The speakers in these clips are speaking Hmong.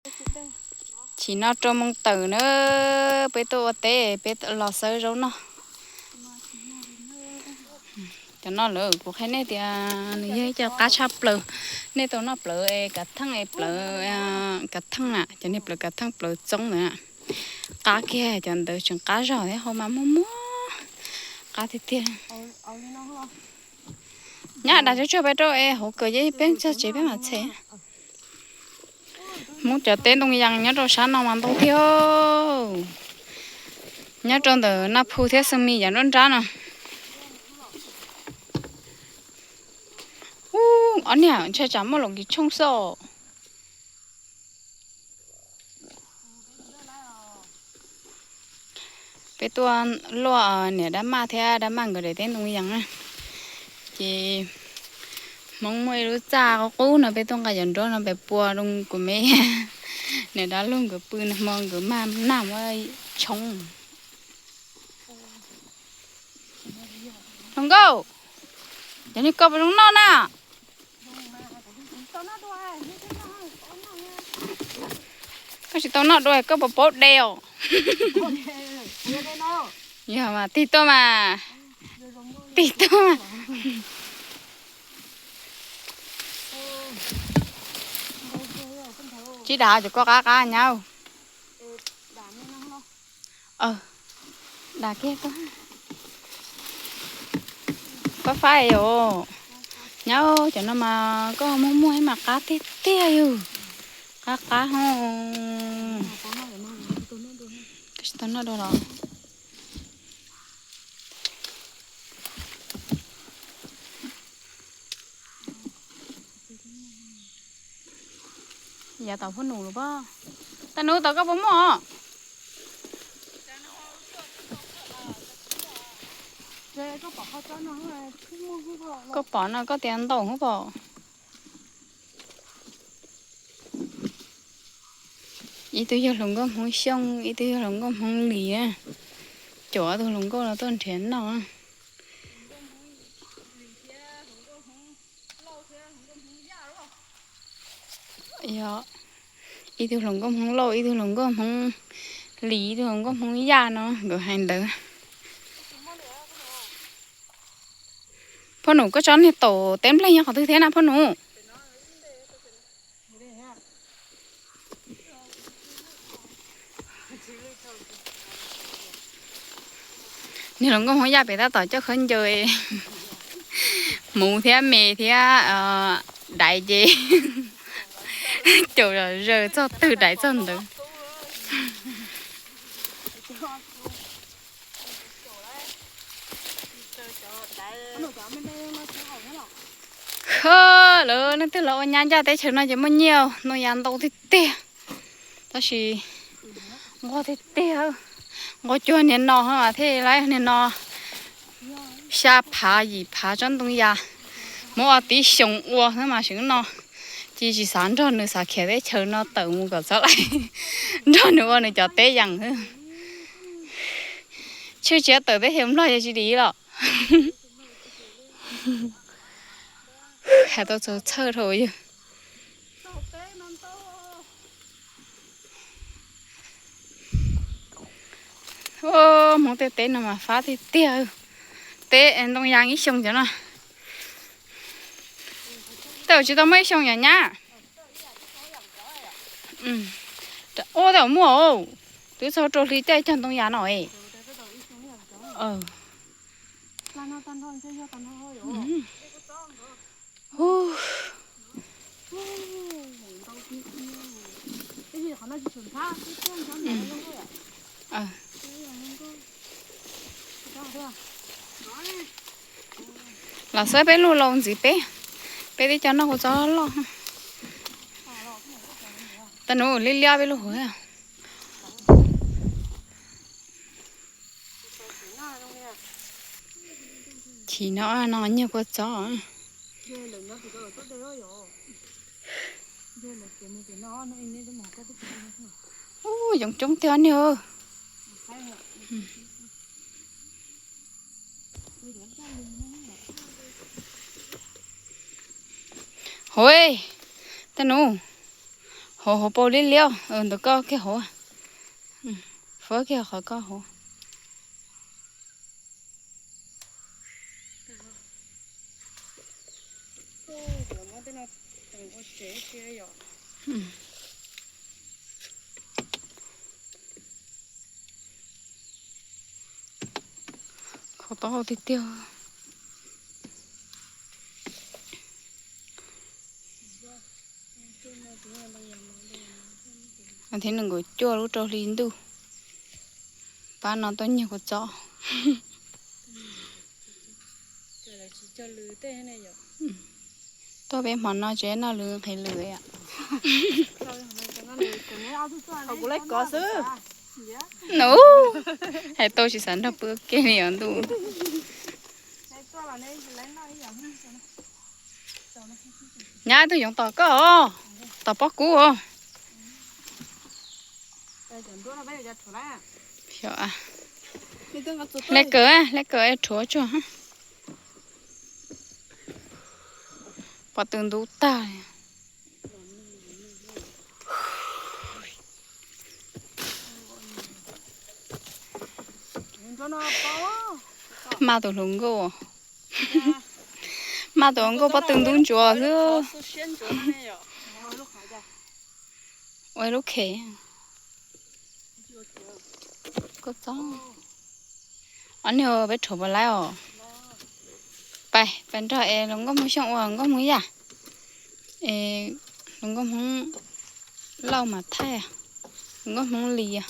Chim no rau moos tawm na, peb tuaj ua teb, peb los xawb zaub noj. Cov no lawm kuv qhia nej tias nws yog ib co qab tshaj plaws. Nej tau noj plawv es kav theej es plawv kav theej na, cov niag plawv kav theej plawv txoob ntawd na. Qab kiag cov ntawd tseem qab zog thiab, hau mas muag muag qab tiag tiag. Nyab dag tsuag tsuag peb rau es hauv kawm ces peb txog tsev peb mam txhem. Hmoob cov teb ntoo yas nyob rau sab no mas ntau thiab. Nyob rau ntawm Naj Phu thiab Xeev Mis yav nruab nrab no. Ub, ob niag ntshai tsam muaj laum kis tshooj xwb os. Peb tuaj luaj niam dab maj thiab dab maj nkawd daim teb ntoo yas na. Ces Hmoob muaj ib lub txaj qub qub no peb tuaj nqa cov nruab no pem pua rau kuv me. Niam dab laug nkawd pw hmo nkawd maj naj muab tshoob. Hluas nkauj, cov niag ko puas zoo noj na? Koj tsis tau noj dua koj puas paub de os? Yog mas tig tuaj mas, tig tuaj mas. Tsis dam cov ko qab qab nyab. Dam kiag koj. Fab fab os. Nyab, cov no mas koj muag muag mas qab tiag tiag yus. Qab qab ho. Koj tsis tau noj dua los? Yav tom Phoj Num los pab. Tag nub tom koj puas muaj os? Koj pom no koj tias ntau hub pom. Ib tug yog hluas nkauj Hmoob Xyooj, ib tug yog hluas nkauj Hmoob Lis. Caum ob tug hluas nkauj no tuaj nrhiav noj. Yog ib tug hluas nkauj Hmoob Lauj, ib tug hluas nkauj Hmoob Lis, ib tug hluas nkauj Hmoob Yaj no nkawd hais ntawd. Phoj Num, koj tso niag taum teb npleg nyob qhov twg thiab na Phoj Num? Niag hluas nkauj Hmoob Yaj pem tab tom coj khaub ncaws, hmuv thiab me thiab daiv ces caum zom zaws txog twg daiv txog ntawd. Lawv leej twg los ua nyab ncaj teb chaws no ces muaj nyiaj, ntoo yas ntau tiag tiag. Tab sis nquag tiag tiag, nquag cuag niag no mas thiaj li niag no xya phav yim phav tsob ntoo yas. Muab ua tib xyoo ua xwb mas seev no. Cia tsis xav nrog nws xav khiav teb chaws no tawm mus kom txog lawm, nrog nws ua nws cov teb yees xwb. Tshwj tsis tawm teb chaws Nplog yog tsis dim los. Hais tau txaus txhawj dhau yawg. Hmoob tej teb no mas fab tiag tiag. Teb ntoo yas ib xyoo cov no. Tej zaum tsis tau muaj ib xyoo yom nyab. Ua tej zaum muaj, twb txog rau hli tej cog ntoo yas no es. Los xwb peb lub laus ntxiv peb, peb twb coj noj kuv txob loj. Tag nub liab liab peb lub hauv. Chim no no nyiag kua txob. Ub, yoov coob tiag niag. Hov, tej nub, Hauv hauv paus liab liab, ntawm koj kiag hauv. Fuab kiag qhov koj hauv. Khov taub hau tiag tiag. Thiab nees nkaum cuaj lub rau hli ntuj, pab no tuaj nyiag kua txob. Tuaj peb hmo no tsev noj lwm nqhis lwm. Nub, hais tau tsis xav nrog pw ua ke li os ntuj. Nyab, tus yoov tom koj os, tom pob kub os. Hle kawg, hle kawg rhuav tsuag. Pov tw ntub tag li. Maj tus hluas nkauj, maj tus hluas nkauj pob tw ntub ntsuav xwb. Ua ib lub khes. Ob niag peb rhuav puas laib os. Pais, pais nrog es hluas nkauj Hmoob Xyooj ua hluas nkauj Hmoob Yaj, es hluas nkauj Hmoob Lauj mas thaij, hluas nkauj Hmoob Lis,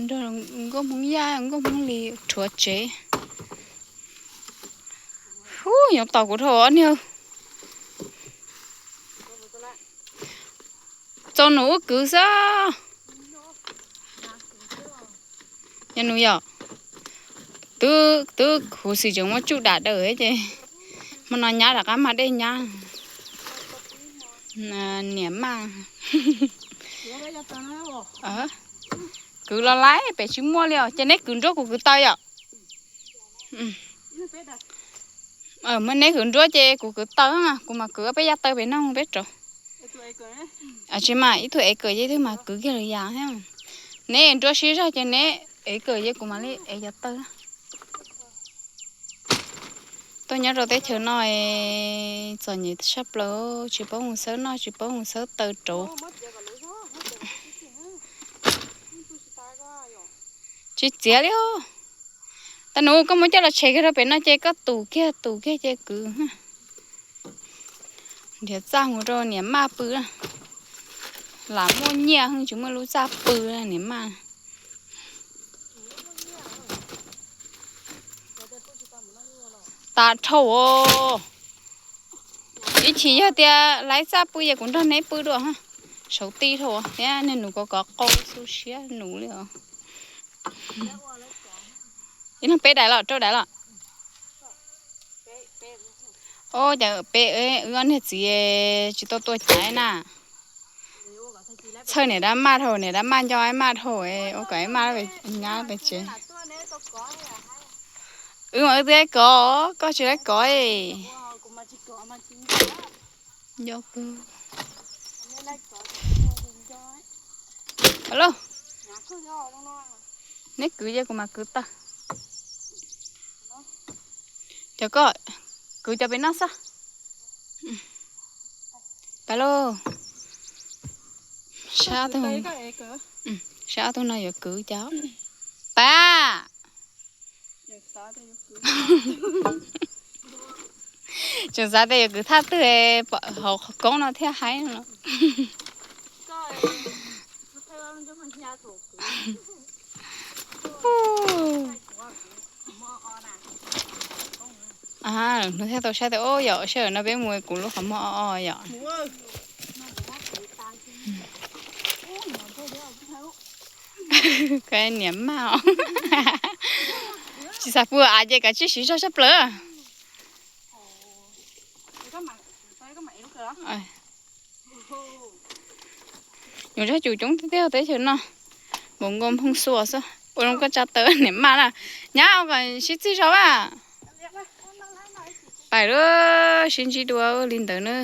nrog hluas nkauj Hmoob Yaj, hluas nkauj Hmoob Lis rhuav tsev. Ub, yoov tom kuv dhau ob niag. Txaus nus ub kwv xwb. Yog nus yom, twb, twb huv xim tseem muab tsuj dam daws ces hmo no nyab rov qab mag dej nyab. Niam maj. Kwv los laib pem tsis muaj li os, ces neb kwv nruab kuv kwv taw yom. Muab neb kwv nruab ces kuv kwv taw, kuv mam kwv peb yaj taw pem no peb rauv. Tsis mas ib tug ev kawm ces ib tug mas kwv kiag lwm yam thiab. Neb nruab sib zog ces neb ev kawm ces kuv mam li ev cov taw. Tuaj nyob rau teb chaws no txom nyem tshaj plaws, tsis paub mus xawb noj tsis paub mus xawb taw rauv. Tsis txiav li os. Tag nus koj muab coj los tshem kiag rau pem no ces koj tus kiag tus kiag ces kwv. Nrhiav txaj mus rau niam maj pw. Lam muaj nyiaj tsis muaj lub txaj pw niam maj. Tas dhau os. Ib chim yog tias laib txaj pw ces kuv nrog neb pw dua. Saum ti dhau thiab niag nus kov kov qau xu siab nus li os. Ib leeg peb daim los rau daim los. Ua cas peb wb ob niag txiv tsis tau tua cav na. Txhawj niam dab maj dhau, niam dab maj nco ib maj dhau, ua kom ib maj nyab pes tsev. Wb mas wb twb laib kov, koj tsis laib kov. Nco kawg. Lauj, neb kwv ces kuv mam kwv taw. Cov koj kwv cov pem no xwb. Pais lauj. Sab tug, sab tug no yuav kwv cov. Pab. Tseem xav tias yuav kwv thaj twg hauv qhov koob no thiaj haib no. Hnub thiaj tau saib tias, o yom, sij hawm no peb mus kuv lub qhov muag o o yom. Koj niam maj os. Tsis xav pw av ces kav tsij siv zog tshaj plaws. Nyuam zaj cum coob tiag tiag teb chaws no. Npaum nkaus Hmoob Xua xwb, ua zoo koj tsa taw niam maj na. Nyab, ua kom sib txig zog a. Pais lawm, sib ntsib dua li ntawd na.